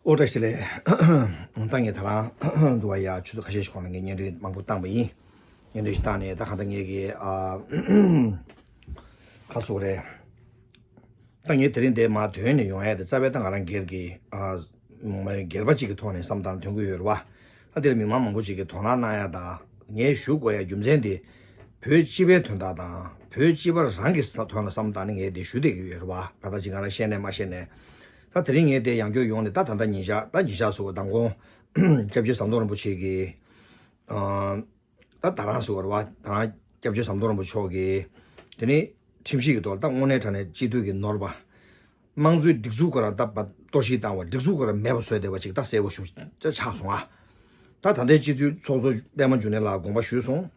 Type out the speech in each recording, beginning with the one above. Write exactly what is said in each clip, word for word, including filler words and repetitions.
ཨོ་བཀྲ་ཤིས་བདེ་ལེགས། ད་ངས་ད་རང་འདུག་བ་ཡ། ཆུ་ཚོད་ཁ་ཤས་ཤིག་གོང་ལ་ངས་བརྙན་འཕྲིན་མང་པོ་བཏང་པ་ཡིན། བརྙན་འཕྲིན་ཞིག་བཏང་ནས་ད་གང་ལྟར་ངས་ཀྱི་ཨ་ཁ་སོ་རེད། ད་ངས་དེ་རིང་འདིར་མར་ཐོན་ནས་ཡོང་ཡ་དེ་རྩ་བའི་ད་ང་རང་སྒེར་གྱི་ཨ་སྒེར་པ་གཅིག་གི་ཐོག་ནས་བསམ་བློ་ཐོན་གྱི་ཡོད་རེད་བ། ད་འདིར་མི་མང་མང་པོ་ཞིག་གིས་དོ་སྣང་གནང་ཡ་དང་ངས་ཞུ་དགོས་ཡ་རྒྱུ་མཚན་དེ། བོད་སྤྱི་པའི་དོན་དག་དང་བོད་སྤྱི་པ་རང་གི་དོན་ལ་བསམ་བློ་བཏང་ནས་ངས་དེ་ཞུ་བསྡད་ཀྱི་ཡོད་རེད་བ། ད་ལྟ་ཅིག་ག་རང་བཤད་ནས་མ་བཤད་ནས། ད་དེ་རིང་ངས་དེ་ཡང་བསྐྱར་ཡོང་ནས་ད་ད་ལྟ་ཉིན་ཞག་ད་ཉིན་ཞག་སུ་མདང་དགོང་སྐྱབས་རྗེ་ཟམ་གདོང་རིན་པོ་ཆེ་གིས་ཨ་ད་ད་རང་སུ་བར་བ་ད་རང་སྐྱབས་རྗེ་ཟམ་གདོང་རིན་པོ་ཆེ་མཆོག་གིས་དེ་ནི་ཁྲིམས་ཞིབ་ཀྱི་ཐོག་ལ་ད་དངོས་གནས་དྲང་གནས་སྤྱི་འཐུས་ཀྱི་ནོར་བ། དམངས་གཙོའི་སྒྲིག་འཛུགས་ཁོ་རང་ད་བ་གཏོར་བཤིག་བཏང་བ་སྒྲིག་འཛུགས་ཁོ་རང་མེད་པ་བཟོས་བསྡད་པ་ཅིག་ད་གསལ་པོ་ཞིག་ཆགས་སོང་ཨ། ད་ད་ལྟའི་སྤྱི་འཐུས་ཚོགས་གཙོ་པད་མ་འབྱུང་གནས་ལགས་དགོངས་པ་ཞུས་སོང་།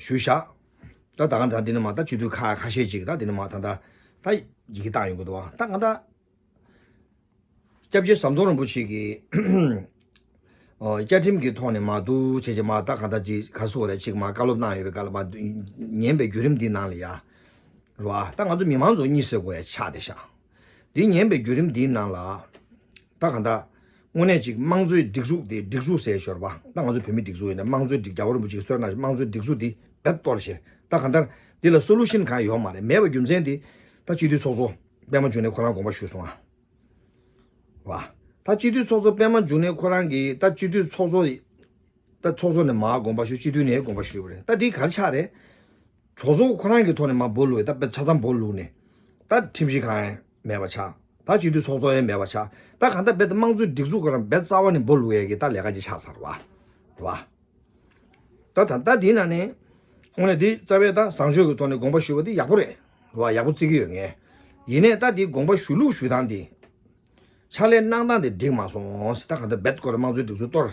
ཞུས་བཞག་ད་ད་ག་ད་འདི་ནི་མ་ད་སྤྱི་འཐུས་ཁ་ཁ་ཤས་ཅིག་ད་འདི་ནི་མ་ད་ད་ད་ཡི་གེ་བཏང་ཡོང་གི་འདུག་བ། ད་ང་ད་སྐྱབས་རྗེ་ཟམ་གདོང་རིན་པོ་ཆེ་གིས་ཨོ་བཅའ་ཁྲིམས་ཀྱི་ཐོག་ནས་མ་འདུག་བྱས་བྱས་མ་ད་ག་ད་ཅིག་ག་སོ་རེ་ཅིག་མ་བཀའ་སློབ་གནང་ཡོད་པའི་སྐབས་ལ་མ་ཉན་པའི་བརྒྱུད་རིམ་འདི་ནང་ལ་ཡ་རེད་བ། ད་ང་ཚོ་མི་མང་ཚོ་གཉིད་སད་དགོས་ཡ་ཆགས་བསྡད་ཤག་འདི་ཉན་པའི་བརྒྱུད་རིམ་འདིའི་ནང་ལ། ད་གང་ལྟར། དངོས་གནས་ཅིག་དམངས་གཙོའི་སྒྲིག་འཛུགས་དེ་སྒྲིག་འཛུགས་ཟེར་ཞོར་བ། ད་ང་ཚོ་བོད་མི་སྒྲིག་འཛུགས་ཡིན་ན་དམངས་གཙོའི་སྒྲིག་རྒྱལ་བ་རིན་པོ་ཆེས་གསོལ་གནང་ཞིང་དམངས་གཙོའི་སྒྲིག་འཛུགས་དེ་རྦད་གཏོར་བྱས། ད་གང་ལྟར། འདི་ལ་སོ་ལུ་ཤན་གང་ཡོད་མ་རེད། མེད་པའི་རྒྱུ་མཚན་དེ། ད་སྤྱི་འཐུས་ཚོགས་གཙོ་པད་མ་འབྱུང་གནས་ཁོ་རང་དགོངས་པ་ཞུས་སོང་ཨ། བ། ད་སྤྱི་འཐུས་ཚོགས་གཙོ་པད་མ་འབྱུང་གནས་ཁོ་རང་གིས་ད་སྤྱི་འཐུས་ཚོགས་གཙོ། ད་ཚོགས་གཙོ་ནས་མར་དགོངས་པ་ཞུ། སྤྱི་འཐུས་ནས་དགོངས་པ་ཞུས་པ་རེད། ད་འདི་ག་རེ་ཆགས་རེད། གྲོས་ཚོགས་ཁོ་རང་གི་ཐོག་ནས་མར་འབོ་ལུགས་ཡོད། ད་དཔེ་ཆ་ཚང་འབོ་ལུགས་ནས། ད་ཁྲིམས་ཞིབ་ཁང་ཡང་མེད་པ་ཆགས། ད་སྤྱི་འཐུས་ཚོགས་གཙོ་ཡང་མེད་པ་ཆགས། ད་གང་ལྟར་རྦད་དེ་དམངས་གཙོའི་སྒྲིག་འཛུགས་ཁོ་རང་རྦད་རྩ་བ་ནས་འབོ་ལུགས་ཡས་ཀྱི་ད་ལས་ཀ་ཅིག་ཆགས་ཚར་བ། རེད་བ། ད་ད་ད་འདིའི་ནང་ནས། དངོས་གནས་འདི་རྩ་བའི་ད་བཟང་སྤྱོད་ཀྱི་ཐོག་ནས་དགོངས་པ་ཞུ་བ་འདི་ཡག་པོ་རེད། རེད་བ། ཡག་པོ་བརྩི་གི་ཡོད་ངས། ཡིན་ནའི་ད་འདི་དགོངས་པ་ཞུ་ལུགས་ཞུ་སྟངས་འདི། ཕྱག་ལས་གནང་སྟངས་དེ་འགྲིག་མ་སོང་། ད་གང་ལྟར་རྦད་སྐོར་དམངས་གཙོའི་སྒྲིག་འཛུགས་གཏོར།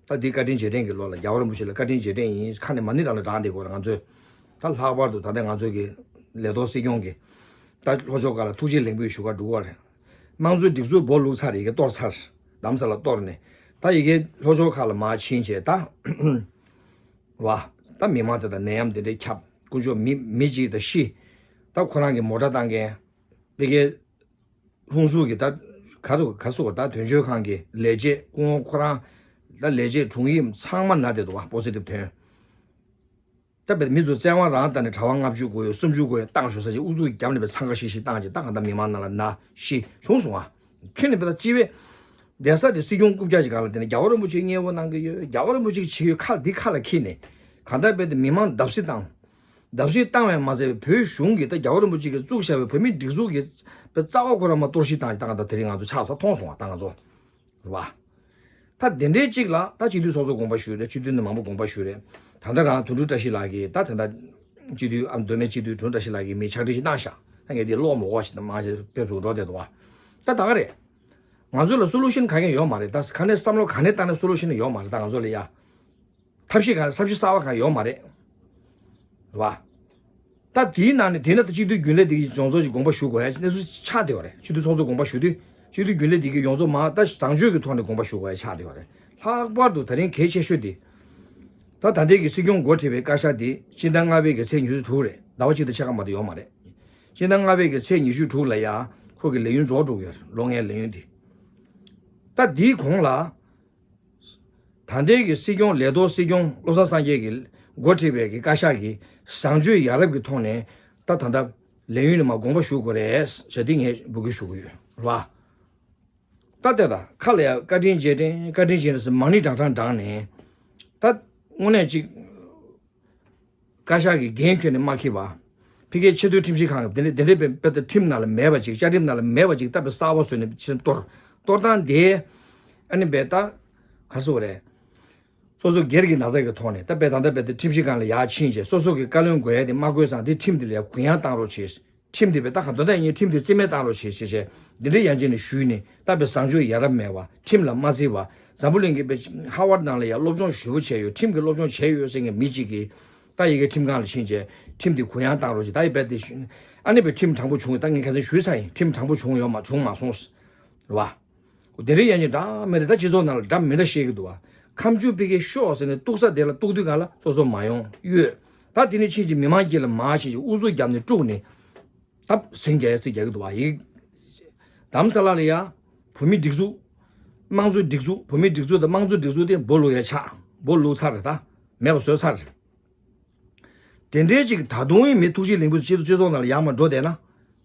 ད་འདི་བཀའ་དྲིན་རྗེས་དྲན་གྱི་ལོ་ལ་རྒྱལ་བ་རིན་པོ་ཆེ་ལ་བཀའ་དྲིན་རྗེས་དྲན་ཡིན། ཁ་ནས་མ་ཎི་རང་ལ་བགྲངས་བསྡད་དགོས་རེད་ང་ཚོས། ད་ལྷག་པར་དུ་ད་ལྟ་ང་ཚོའི་གི་ལས་ཐོག་སྲིད་སྐྱོང་གི་ད་ལྷོ་ཕྱོགས་ཁག་ལ་ཐུགས་རྗེ་ལེགས་འབུལ་ཞུ་ག་འགྲོ་གི་རེད། དམངས་གཙོའི་སྒྲིག་འཛུགས་འབོ་ལུགས་ཚར། ཡི་གེ་གཏོར་ཚར། རྡ་རམ་ས་ལ་གཏོར་ནས། ད་ཡི་གེ་ལྷོ་ཕྱོགས་ཁག་ལ་མར་ཕྱིན་བྱས་ད། བ། ད་མི་མང་དེ་དང་ནད་ཡམས་དེ་འདྲའི་ཁྱབ། དཀོན་མཆོག་མི་མི་གཅིག་དང་ཤི། ད་ཁོ་རང་གི་མོ་ཊ་བཏང་མཁན། དེ་གའི། ཧུན་སུར་གྱི་ད་ག་ཚོད་ག་ཚོད་ད་དོན་གཅོད་ཁང་གི་ལས་བྱེད་སྐུ་ངོ་ཁོ་རང་། ད་ལས་བྱེད་དྲུང་ཡིག་ཚང་མ་ན་བསྡད་འདུག་བ། པོ་སི་ཊིབ་ཐོན། ད་བེད་མི་ཚོ་བཙན་དབང་རང་བཏང་ནས་གྲྭ་པ་ལྔ་བཅུ་དགོས་ཡོད་སུམ་ཅུ་དགོས་ཡོད་བཏང་ཤོག་ཟེར་ཅིག་ཨུ་ཚུགས་བརྒྱབ་ནས་བས་འཚང་ཁ་ཤིག་ཤིག་བཏང་ཅིག་ད་གང་ལྟར་མི་མང་ནང་ལ་ན་ཤི་བྱུང་སོང་ཨ། ཁྱོད་ནས་བས་ད་སྤྱི་བའི། གདན་ས་དེ་སྲིད་སྐྱོང་རྐུབ་བཀྱག་ཅིག་གང་ལ་བསྡད་ནས་རྒྱལ་བ་རིན་པོ་ཆེ་མཉེས་པོ་གནང་གི་ཡོད། རྒྱལ་བ་རིན་པོ་ཆེ་གིས་བྱེད་ཡོད་ཁ་འདི་ཁ་ལ་འཁྱེར་ནས། གང་ལྟར་བས་ད་མི་མང་བརྡབ་གསིག་བཏང་། བརྡབ་གསིག་བཏང་བས་མ་ཟད་བོད་གཞུང་གིས་ད་རྒྱལ་བ་རིན་པོ་ཆེ་གིས་བཙུགས་བཞག་པའི་བོད་མིའི་སྒྲིག་འཛུགས་ཀྱི་པའི་རྩ་བ་ཁོ་རང་མར་གཏོར་བཤིག་བཏང་ཡོད། ད་གང་ལྟར་དེ་རིང་ང་ཚོ་ཆགས་ས་མཐོང་སོང་བ་ད་ང་ཚོ། རེད་བ། ད་དེ་འདྲའི་གཅིག་ལ་ད་སྤྱི་འཐུས་ཚོགས་གཙོ་དགོངས་པ་ཞུས་རེད། སྤྱི་འཐུས་ནས་མང་པོ་དགོངས་པ་ཞུས་རེད། ད་ལྟ་རང་དོན་གྲུབ་བཀྲ་ཤིས་ལགས་ཀྱིས་ད་ད་ལྟ་སྤྱི་འཐུས་ཨ་མདོ་སྨད་སྤྱི་འཐུས་དོན་གྲུབ་བཀྲ་ཤིས་ལགས་ཀྱིས་མི་ཕྱག་བྲིས་ཤིག་གནང་ཤག་ད་ངས་འདི་ཀློག་མི་དགོས་ཤིག་ད་མང་ཆེ་ཕེབས་སུ་འགྲོ་བསྡད་འདུག་བ། ད་ད་ག་རེད། ང་ཚོ་ལ་སོ་ལུ་ཤན་ག་གེ་ཡོད་མ་རེད། ད་ག་ནས་བསམ་བློ་ག་ནས་བཏང་ནས་སོ་ལུ་ཤན་ཡོད་མ་རེད། ད་ང་ཚོ་ལ་ཡ། ཐབས་ཤེས་གང་ཐབས་ཤེས་གསར་བ་གང་ཡོད་མ་རེད། རེད་བ། ད་དེའི་ནང་ནས་དེ་ན་ད་སྤྱི་འཐུས་རྒྱུན་ལས་དེ་གི་ཡོངས་རྫོགས་ཀྱི་དགོངས་པ་ཞུ་དགོས་ཡ་གནས་ཚུལ་ཆགས་བསྡད་པ་རེད། སྤྱི་འཐུས་ཚོགས་གཙོ་དགོངས་པ་ཞུ་དུས་སྤྱི་འཐུས་རྒྱུན་ལས་དེ་གི་ཡོངས་རྫོགས་མ་ད་བཟང་སྤྱོད་ཀྱི་ཐོག་ནས་དགོངས་པ་ཞུ་དགོས་ཡ་ཆགས་བསྡད་པ་རེད། ལྷག་པར་དུ་ད་རིང་གལ་ཆེ་ཤོས་དེ། ད་ད་ལྟའི་གི་སྲིད་སྐྱོང་འགོ་ཁྲིད་པའི་བཀའ་ཤག་དེ་སྤྱི་ཟླ་ལྔ་པའི་གི་ཚེས་ཉི་ཤུ་དྲུག་རེད། ཟླ་བ་གཅིག་དང་ཕྱེད་ཀ་མ་གཏོགས་ཡོད་མ་རེད། སྤྱི་ཟླ་ལྔ་པའི་གི་ཚེས་ཉི་ཤུ་དྲུག་ལ་ཡ་ཁོ་གི་ལས་ཡུན་རྫོགས་འགྲོ་གི་ཡོད་རེད། ལོ་ལྔའི་ལས་ཡུན་དེ། ད་དེའི་གོང་ལ། ད་ལྟའི་གི་སྲིད་སྐྱོང་ལས་ཐོག་སྲིད་སྐྱོང་བློ་བཟང་སངས་རྒྱས་ཀྱིས་འགོ་ཁྲིད་པའི་གི་བཀའ་ཤག་གིས་བཟང་སྤྱོད་ཡ་རབས་ཀྱི་ཐོག་ནས་ད་ད་ལྟ་ལས་ཡུན་ནས་མར་དགོངས་པ་ཞུ་དགོས་རེད་ཟེར་དེ་ངས་འབོད་སྐུལ་ཞུ་གི་ཡོད་རེད་བ། ད་ལྟ་ད་ཁ་ལ་ཡ་བཀའ་དྲིན་རྗེས་དྲན་བཀའ་དྲིན་རྗེས་དྲན་ཟེར་མ་ཎི་བགྲང་བགྲང་བགྲངས་ནས་ད་དངོས་གནས་ཅིག་བཀའ་ཤག་གི་འགན་ཁྱོན་ནས་མ་འཁྱེར་བ། ཕ་གིའི་ཆེས་མཐོའི་ཁྲིམས་ཞིབ་ཁང་གིས་དེ་འདྲ་དེ་འདྲའི་དཔེ་དཔེ་ད་ཁྲིམས་ནང་ལ་མེད་པ་ཅིག་བཅའ་ཁྲིམས་ནང་ལ་མེད་པ་ཅིག་ད་དཔེ་གསར་པ་བཟོས་ནས་ཕྱིར་གཏོར། གཏོར་སྟངས་དེ། ཨ་ནི་དཔེ་ད། ག་ཟེར་དགོས་རེད། སོ་སོ་སྒེར་གྱི་ན་ཚ་གི་ཐོག་ནས་ད་དཔེ་ད་ལྟ་དཔེ་ད་ཁྲིམས་ཞིབ་ཁང་ལ་ཡར་ཕྱིན་བྱས་སོ་སོ་གི་བཀའ་བློན་དགོས་ཡ་དེ་མ་དགོས་ཙང་དེ་ཁྲིམས་དེ་ལ་ཡར་གུ་ཡངས་བཏང་རོགས་བྱེད། ཁྲིམས་དེ་བས་ད་ག་དོན་དག་ཡིན་ཁྲིམས་དེ་རྩིས་མེད་བཏང་རོགས་བྱེད་ཞེས་བྱས་འདི་འདྲའི་ཡང་ཅིན་ནས་ཞུས་ནས་ད་བས་བཟང་སྤྱོད་ཡ་རབས་མེད་པ་ཁྲིམས་ལ་མ་བརྩི་བ་འཛམ་བུ་གླིང་གི་བས་ཧ་ཝར་ནང་ལ་ཡང་སློབ་སྦྱོང་ཞེ་པོ་བྱས་ཡོད་ཁྲིམས་ཀྱི་སློབ་སྦྱོང་བྱས་ཡོད་ཟེར་མཁན་མི་གཅིག་གིས་ད་ཡི་གེ་ཁྲིམས་ཁང་ལ་ཕྱིན་བྱས་ཁྲིམས་དེ་གུ་ཡངས་བཏང་རོགས་ཞེས་ད་ཡི་བས་དེ་ཞུས་ཨ་ནི་བས་ཁྲིམས་དྲང་པོ་བྱུང་ད་ངས་ཁ་སང་ཞུས་ཚར་ཡིན་ཁྲིམས་དྲང་པོ་བྱུང་ཡོད་མ་བྱུང་མ་སོང་རེད་བ། དེ་འདྲའི་ཡན་ཆད་འདྲ་མི་འདྲ་ད་སྤྱི་ཚོགས་ནང་ལ་འདྲ་མི་འདྲ་བཤད་ཀྱི་འདུག་བ། ཁ་མཆུ་ཕ་གིར་ཤོག་ཟེར་ནས་གཏུག་ས་དེ་ལ་གཏུག་དུས་གང་ལ་སོ་སོ་མ་ཡོང་གཡོལ། ད་དེ་ནས་ཕྱིན་ཅིག་མི་མང་དཀྱིལ་ལ་མར་ཕྱིན་ཅིག་ཨུ་ཚུགས་བརྒྱབ་ནས་དཀྲུགས་ནས། ད་ཟིང་རྒྱག་ཡ་རྩིས་རྒྱག་གི་འདུག་བ་ཡིན། དྷ་རམ་ས་ལ་ལ་ཡ། བོད་མི་སྒྲིག་འཛུགས། དམངས་གཙོའི་སྒྲིག་འཛུགས། བོད་མིའི་སྒྲིག་འཛུགས་དང་དམངས་གཙོའི་སྒྲིག་འཛུགས་དེ་སྦོ་ལུག་ཡ་ཆག་སྦོ་ལུག་ཚར་རེད། ད་མེད་པ་བཟོས་ཚར་རེད། དེ་འདྲའི་ཅིག་ད་དུང་ཡང་མི་ཐུགས་རྗེ་གླིང་བུ་སྤྱི་སྤྱི་ཚོགས་ནང་ལ་ཡར་མར་འགྲོ་བསྡད་ན་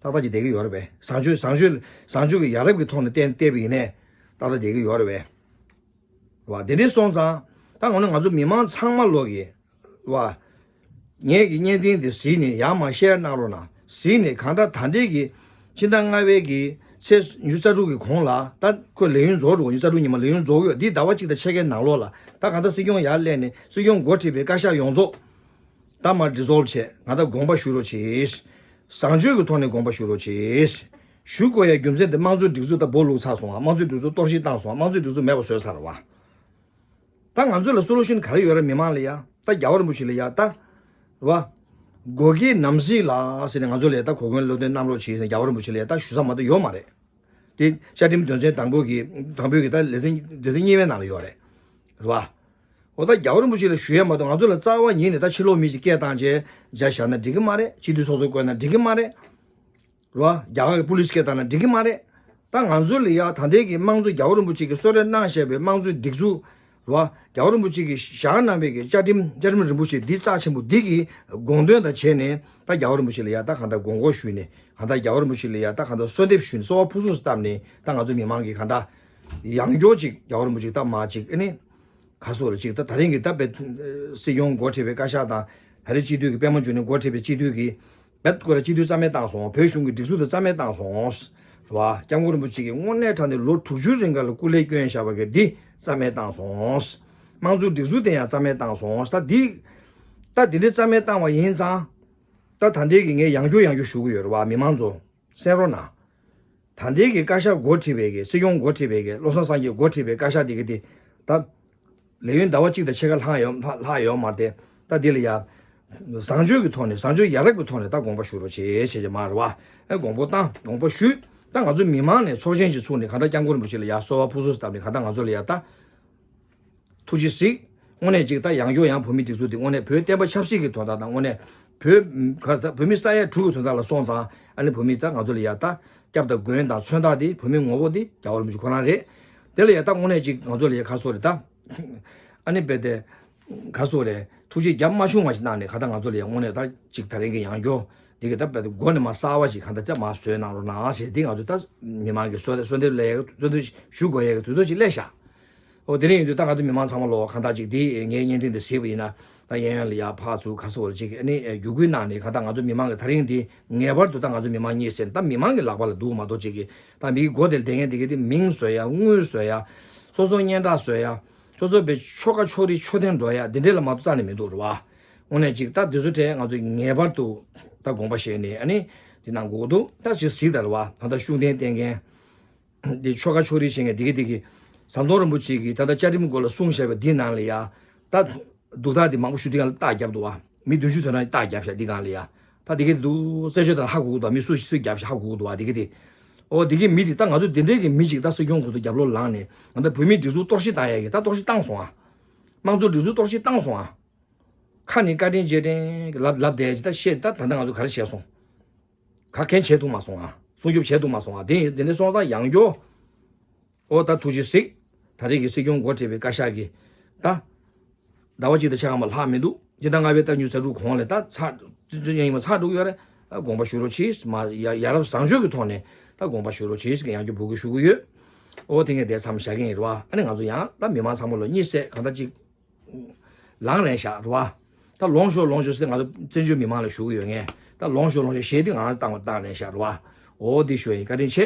ཏག་ཏག་ཅིག་བསྡད་ཀྱི་ཡོད་རེད་པས། བཟང་སྤྱོད་བཟང་སྤྱོད་བཟང་སྤྱོད་ཀྱི་ཡ་རབས་ཀྱི་ཐོག་ནས་བལྟས་བལྟས་པ་ཡིན་ནའི་ཏག་ཏག་བསྡད་ཀྱི་ཡོད་རེད་པས། རེད་བ། དེ་འདྲའི་སོང་ཙང་ད་ངོ་ནས་ང་ཚོ་མི་མང་ཚང་མ་ལོག་གི་རེད་བ། ངས་ཀྱི་བརྙན་འཕྲིན་དེ་གཟིགས་ནས་ཡར་མར་ཤེར་གནང་རོགས་གནང་། གཟིགས་ནས་གང་ལྟར་ད་ལྟའི་གི་ཕྱི་ཟླ་ལྔ་པའི་གི་ཚེས་ཉི་ཤུ་རྩ་དྲུག་གི་གོང་ལ་ད་ཁོས་ལས་ཡུན་རྫོགས་འགྲོ། ཉི་ཤུ་རྩ་དྲུག་ཉི་མ་ལས་ཡུན་རྫོགས་ཡོད། འདི་ཟླ་བ་གཅིག་དང་ཕྱེད་ཀའི་ནང་ལོགས་ལ་ད་གང་ལྟར་སྲིད་སྐྱོང་ཡར་སླེབས་ནས་སྲིད་སྐྱོང་འགོ་ཁྲིད་པའི་བཀའ་ཤག་ཡོངས་རྫོགས་ད་མར་ཌི་སོལ་བྱས། ང་ད་དགོངས་པ་ཞུ་རོགས་བྱེད། བཟང་སྤྱོད་ཀྱི་ཐོག་ནས་དགོངས་པ་ཞུ་རོགས་བྱེད། ཞུ་དགོས་ཡ་རྒྱུ་མཚན་དེ་དམངས་གཙོའི་སྒྲིག་འཛུགས་ད་སྦོ་ལུག་ཚར་སོང་བ། དམངས་གཙོའི་སྒྲིག་འཛུགས་གཏོར་བཤིག་བཏང་སོང་བ། དམངས་གཙོའི་སྒྲིག་འཛུགས་མེད་པ་བཟོས་ཚར་བ། ད་ང་ཚོ་ལ་སོ་ལུ་ཤན་ག་རེ་ཡོད་རེད། མི་མང་ལ་ཡ་ད་རྒྱལ་བ་རིན་པོ་ཆེ་ལ་ཡ་ད་རེད་བ། སྒོ་ཁའི་ནམ་སྲིད་ལ་ཟེར་ནས་ང་ཚོ་ལ་ཡ་ད་གོ་སྐོན་སློབ་སྟོན་གནང་རོགས་བྱེད་ཟེར་རྒྱལ་བ་རིན་པོ་ཆེ་ལ་ཡ་ད་ཞུ་ས་མ་གཏོགས་ཡོད་མ་རེད། དེ་བཅའ་ཁྲིམས་དོན་ཚན་དང་པོ་གི་དང་པོའི་གི་ད་ལེ་ཚན་དོན་ཚན་གཉིས་པའི་ནང་ལ་ཡོད་རེད། རེད་བ། འོ་ད་རྒྱལ་བ་རིན་པོ་ཆེ་ལ་ཞུ་ཡ་མ་གཏོགས་ང་ཚོ་ལ་རྩ་བ་ཉིད་ནས་ད་ཕྱི་ལོགས་མི་ཞིག་སྐད་བཏང་བྱས་མཇལ་བཞག་ན་འགྲིག་གི་མ་རེད། སྤྱི་འཐུས་ཚོགས་གཙོ་བསྐོས་ན་འགྲིག་གི་མ་རེད། རེད་བ། རྒྱ་གར་གྱི་པུ་ལིས་སྐད་བཏང་ན་འགྲིག་གི་མ་རེད། ད་ང་ཚོ་ལ་ཡ་ད་ལྟའི་གི་དམངས་གཙོ་རྒྱལ་བ་རིན་པོ་ཆེ་གིས་གསོལ་རས་གནང་བཞག་པའི་དམངས་གཙོའི་སྒྲིག་འཛུགས། རེད་བ། རྒྱལ་བ་རིན་པོ་ཆེ་གིས་བཞག་གནང་བའི་གི་བཅའ་ཁྲིམས། བཅའ་ཁྲིམས་རིན་པོ་ཆེ་འདི་རྩ་ཆེན་པོ་འདི་གི་དགོངས་དོན་དང་བྱས་ནས་ད་རྒྱལ་བ་རིན་པོ་ཆེ་ལ་ཡ་ད་གང་ལྟར་དགོངས་སྐོར་ཞུས་ནས་གང་ལྟར་རྒྱལ་བ་རིན་པོ་ཆེ་ལ་ཡ་ད་གང་ལྟར་གསོལ་འདེབས་ཞུས་ནས་གསོལ་བ་ཕུར་ཚུགས་སུ་བཏབ་ནས་ད་ང་ཚོ་མི་མང་གིས་གང་ལྟར་ཡང་སྐྱར་ཅིག་རྒྱལ་བ་རིན་པོ་ཆེ་ད་མར་ཅིག་ཨ་ནི། ག་སོགས་ལ་ཅིག་ད་ད་རིང་གི་ད་བེད་སྲིད་སྐྱོང་འགོ་ཁྲིད་པའི་བཀའ་ཤག་དང་། ད་རེས་སྤྱི་འཐུས་ཀྱི་པད་མ་འབྱུང་གནས་འགོ་ཁྲིད་པའི་སྤྱི་འཐུས་ཀྱི་བེད་སྐོར་ལ་སྤྱི་འཐུས་རྩ་མེད་བཏང་སོང་། བོད་གཞུང་གི་སྒྲིག་འཛུགས་དེ་རྩ་མེད་བཏང་སོང་། རེད་བ། སྐྱབས་མགོན་རིན་པོ་ཆེ་གིས་དངོས་གནས་དྲང་གནས་ལོ་དྲུག་ཅུ་རིང་ག་ལ་སྐུ་ལས་བསྐྱོན་བཞག་པ་གི་འདི་རྩ་མེད་བཏང་སོང་། དམངས་གཙོའི་སྒྲིག་འཛུགས་དེ་ཡང་རྩ་མེད་བཏང་སོང་། ད་འདི་ད་འདི་འདྲའི་རྩ་མེད་བཏང་བ་ཡིན་ཙང་། ད་ད་ལྟའི་གི་ངས་ཡང་བསྐྱར་ཡང་བསྐྱར་ཞུ་གི་ཡོད་རེད་བ། མི་མང་ཚོ། གསན་རོགས་གནང་། ད་ལྟའི་གི་བཀའ་ཤག་འགོ་ཁྲིད་པའི་གི་སྲིད་སྐྱོང་འགོ་ཁྲིད་པའི་གི་བློ་བཟང་སངས་རྒྱས་འགོ་ཁྲིད་པའི་བཀའ་ཤག་འདི་གི་དེ་ད་ལས་ཡུན་ཟླ་བ་གཅིག་དང་ཕྱེད་ཀ་ལྷག་ཡོད་ལྷག་ཡོད་མ་རེད། ད་འདི་ལ་ཡ་བཟང་སྤྱོད་ཀྱི་ཐོག་ནས། བཟང་སྤྱོད་ཡ་རབས་ཀྱི་ཐོག་ནས་ད་དགོངས་པ་ཞུ་རོགས་བྱེད་བྱེད་ཀྱི་མ་རེད་བ། ཨེ་དགོངས་པ་བཏང་། དགོངས་པ་ཞུས། ད་ང་ཚོ་མི་མང་ནས་ཚོགས་ཆེན་ཞིག་ཚུགས་ནས་གང་ལྟར་སྐྱབས་མགོན་རིན་པོ་ཆེ་ལ་ཡ་གསོལ་བ་ཕུར་ཚུགས་སུ་བཏབ་ནས་གང་ལྟར་ང་ཚོ་ལ་ཡ་ད། ཐུགས་རྗེ་གཟིགས། དངོས་གནས་ཅིག་ད་ཡང་བསྐྱར་ཡང་བོད་མིའི་སྒྲིག་འཛུགས་འདི་དངོས་གནས་བོད་བསྟན་པ་ཆབ་སྲིད་ཀྱི་དོན་དག་དང་། དངོས་གནས་བོད་ག་ད་བོད་མི་ས་ཡ་དྲུག་གི་དོན་དག་ལ་སོང་ཙང་། ཨ་ནི་བོད་མི་ད་ང་ཚོ་ལ་ཡ་ད་སྐྱབས་དང་མགོན་དང་མཚོན་རྟགས་འདི་བོད་མི་ངོ་བོ་འདི་རྒྱལ་བ་རིན་པོ་ཆེ་ཁོ་རང་རེད། དེ་ལ་ཡ་ད་དངོས་གནས་ཅིག་ང་ཚོ་ལ་ཡ་ག་སོགས་རེད་ད། ཨ་ནི་རྦད་དེ་ག་སོགས་རེད། ཐུགས་རྗེ་རྒྱབ་མ་ཆུང་བ་ཞིག་གནང་ནས་ག་ད་ང་ཚོ་ལ་ཡ་དངོས་གནས་ད་ཅིག་ད་རིང་གི་ཡང་བསྐྱར་འདི་གི་ད་རྦད་དེ་མགོ་ནས་མར་གསར་བ་ཞིག་ག་ད་ཅིག་མར་བཟོས་གནང་རོགས་གནང་ཟེར། འདི་ང་ཚོ་ད་མི་མང་གི་གསོལ་གསོལ་འདེབས་ལས་གསོལ་འདེབས་ཞུ་དགོས་ཡ་གི་དུས་ཚོད་ཅིག་སླེབས་ཤག་འོ་དེ་རིང་ཡིན་དུས་ད་ང་ཚོ་མི་མང་ཚང་མ་ལོ་གང་ལྟར་ཅིག་འདི་ངའི་བརྙན་འཕྲིན་འདི་གཟིགས་པ་ཡིན་ན། ད་གཡས་གཡོན་ལ་ཡར་ཕར་ཚུར་ག་སོགས་ལ་ཅིག་ཨ་ནི་བརྒྱུད་སྐུལ་གནང་ནས་གང་ལྟར་ང་ཚོ་མི་མང་གི་ད་རིང་འདི་ངེས་པར་དུ་ད་ང་ཚོ་མི་མང་གཉིས་ཟེར་ད་མི་མང་གི་ལག་པ་ལ་འདུག་མ་གཏོགས་ཅིག་གི་ད་མིའི་མགོ་དེར་བསྡད་མཁན་དེ་གི་དེ་མིང་བཟོ་ཡ། དངུལ་བཟོ་ཡ། སོ་སོ་སྙན་གྲགས་བཟོ་ཡ། སོ་སོ་བའི་ཆོལ་ཁ་ཕྱོགས་རིས་ཕྱོགས་འཐེན་འགྲོ་ཡ་འདི་འདྲས་ལ་མ་གཏོགས་རྩ་ནས་མི་འདུག་རེད་བ། དངོས་གནས་ཅིག་ད་འདི་ཚོ་གྲས་ང་ཚོས་ངེས་པར་དུ་ད་དགོངས་པ་བཞེས་ནས་ཨ་ནི་འདི་གནང་དགོས་ཀྱི་འདུག་ད་ཅིག་གཟིགས་དང་རེད་བ། ད་ལྟ་ཤུགས་ལྡན་བསྟེན་མཁན། འདི་ཆོལ་ཁ་ཕྱོགས་རིས་བྱེད་མཁན་འདི་གི་འདི་གི་ཟམ་གདོང་རིན་པོ་ཆེ་གིས་ད་ལྟ་བཅའ་ཁྲིམས་སྐོར་ལ་གསུངས་བཞག་པ་འདི་ནང་ལ་ཡ། ད་སྡུག་ཐག་འདི་མང་པོ་ཞུ། འདི་སྒང་ལ་རྟགས་བརྒྱབ་འདུག་བ། མི་བདུན་ཅུ་དོན་གྲངས་རྟགས་བརྒྱབ་བཞག་འདི་སྒང་ལ་ཡ། ད་འདི་གི་འདུག་རྩད་གཅོད་དང་ཧ་གོ་གི་འདུག་བ། མི་སུ་སུས་བརྒྱབ་བཞག་ཧ་གོ་གི་འདུག་བ། འདི་གི་འདི། ཨོ་འདི་གི་མི་འདི་ད་ང་ཚོ་འདི་འདྲའི་གི་མི་ཅིག་ད་སྲིད་སྐྱོང་ཁོ་ཚོ་རྒྱབ་ལོགས་ལངས་ནས་ང་ཚོ་བོད་མིའི་སྒྲིག་འཛུགས་གཏོར་བཤིག་བཏང་ཡ་གི་ད་གཏོར་བཤིག་བཏང་སོང་ཨ། དམངས་གཙོ་སྒྲིག་འཛུགས་གཏོར་བཤིག་བཏང་སོང་ཨ། ཁ་ནས་བཀའ་དྲིན་རྗེས་དྲན་གྱི་ལབ་ལབ་བསྡད་ཅིག་ད་བཤད། ད་ད་ལྟ་ང་ཚོ་ག་རེ་བྱས་སོང་། ག་གན་བྱས་ཐུབ་མ་སོང་ཨ། སྲུང་སྐྱོབ་བྱས་ཐུབ་མ་སོང་ཨ། དེ་ཡིན་དེ་འདྲ་སོང་ཙང་ཡང་བསྐྱར། ཨོ་ད་ཐུགས་རྗེ་གཟིགས། ད་རེས་ཀྱི་སྲིད་སྐྱོང་འགོ་ཁྲིད་པའི་བཀའ་ཤག་གིས་ད་ཟླ་བ་གཅིག་དང་ཕྱེད་ཀ་མ་ལྷག་མི་འདུག་སྤྱི་ཟླ་ལྔ་པའི་ད་ཉི་ཤུ་རྩ་དྲུག་གོང་ལ་ད་ཚར་ཡིན་པ་ཚར་འགྲོ་གི་ཡོད་རེད། ཨ་དགོངས་པ་ཞུ་རོགས་གྱིས། མ་ཡ་ཡ་རབས་བཟང་སྤྱོད་ཀྱི་ཐོག་ནས་ད་དགོངས་པ་ཞུ་རོགས་གྱིས་ཟེར་ཡང་བསྐྱར་འབོད་སྐུལ་ཞུ་གི་ཡོད། ཨོ་དེ་ངས་དེ་མཚམས་བཞག་གི་ཡིན་རེད་བ། ཨ་ནི་ང་ཚོ་ཡང་ད་མི་མང་ཚང་མ་ལ་གཉིད་སད་གང་ལྟར་ཅིག་ལངས་རན་ཤག་རེད་བ། ད་ལོངས་ཤོག་ལོངས་ཤོག་ཟེར་ང་ཚོ་བཙན་བྱོལ་མི་མང་ལ་ཞུ་གི་ཡོད། ངས་ད་ལོངས་ཤོག་ལོངས་ཤོག་གཞས་འདི་ང་ཚོ་བཏང་བ་བཏང་རན་ཤག་རེད་བ། ཨོ་འདི་ཞུ་ཡིན། བཀའ་དྲིན་ཆེ།